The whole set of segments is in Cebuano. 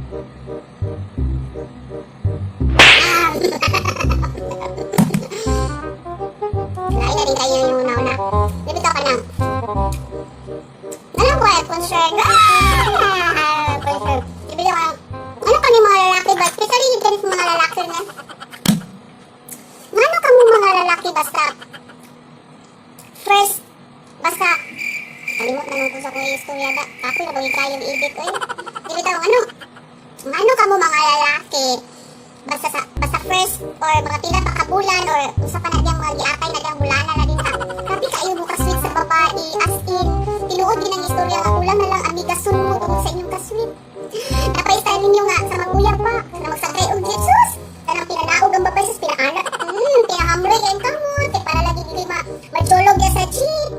Ah. Lain na din kayo yung una-una. Di bitaw ka nang. Ano ko ay concern? Ah! Concern. Di bitaw ka nang. Ano ka ni mga lalaki ba? Especially yung ganit mga lalaki na. Ano ka mo mga lalaki basta first, basta kalimot na nung ko sa kong istorya da. Ako na bagay kayong ibig ko eh. Di bitaw ano? Ano ka mo mga lalaki? Basta sa basta first or mga pila pa ka bulan or usa pa na diyang mga giatay na diyang bulana na din ha. Grabe kayo mo ka-sweet sa babae, as in tinuod din ang istorya nga kulang na lang amigason mo tungod sa inyong ka-sweet. Napay-style ninyo nga sa maguya pa na magsakay og jeep, sus. Kanang pinanaog ang babae, sus, pinaanak. Pinahamroy kay kamot kay para lagi dili ma majolog ya sa jeep.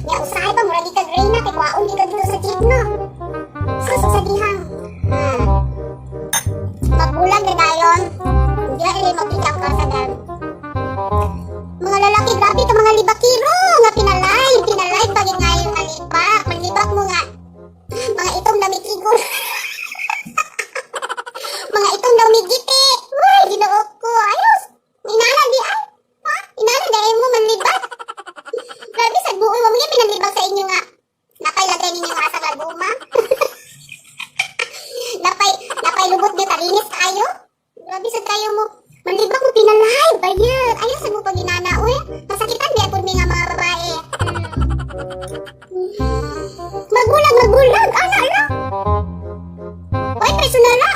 Nya usahay pa murag ka reyna kay kwaon di ka dito sa jeep, no. Sus, sa dihang. Magbulag na dayon. Hindi na rin makita ang kasagan. Mga lalaki, grabe ka mga libakiro nga pinalay, pinalay pag ngayon nga libak. Manlibak mo nga. Mga itom na mitigol. Mga itom daw migiti. Uy, Ginoo ko. Ayos. Inana di ay. Ha? Inana di ay mo manlibak. Grabe sa buoy mo mga pinanlibak sa inyo nga. Napailagay ninyo nga sa laguma. Napay lubot niyo talinis kayo. Grabe sa kayo mo. Manlibak mo pinalay, bayad. Ayaw sa mo pag inana, uy. Masakitan biya pud mi nga mga babae. Magulag, magulag. Ana lang. Uy, personal na.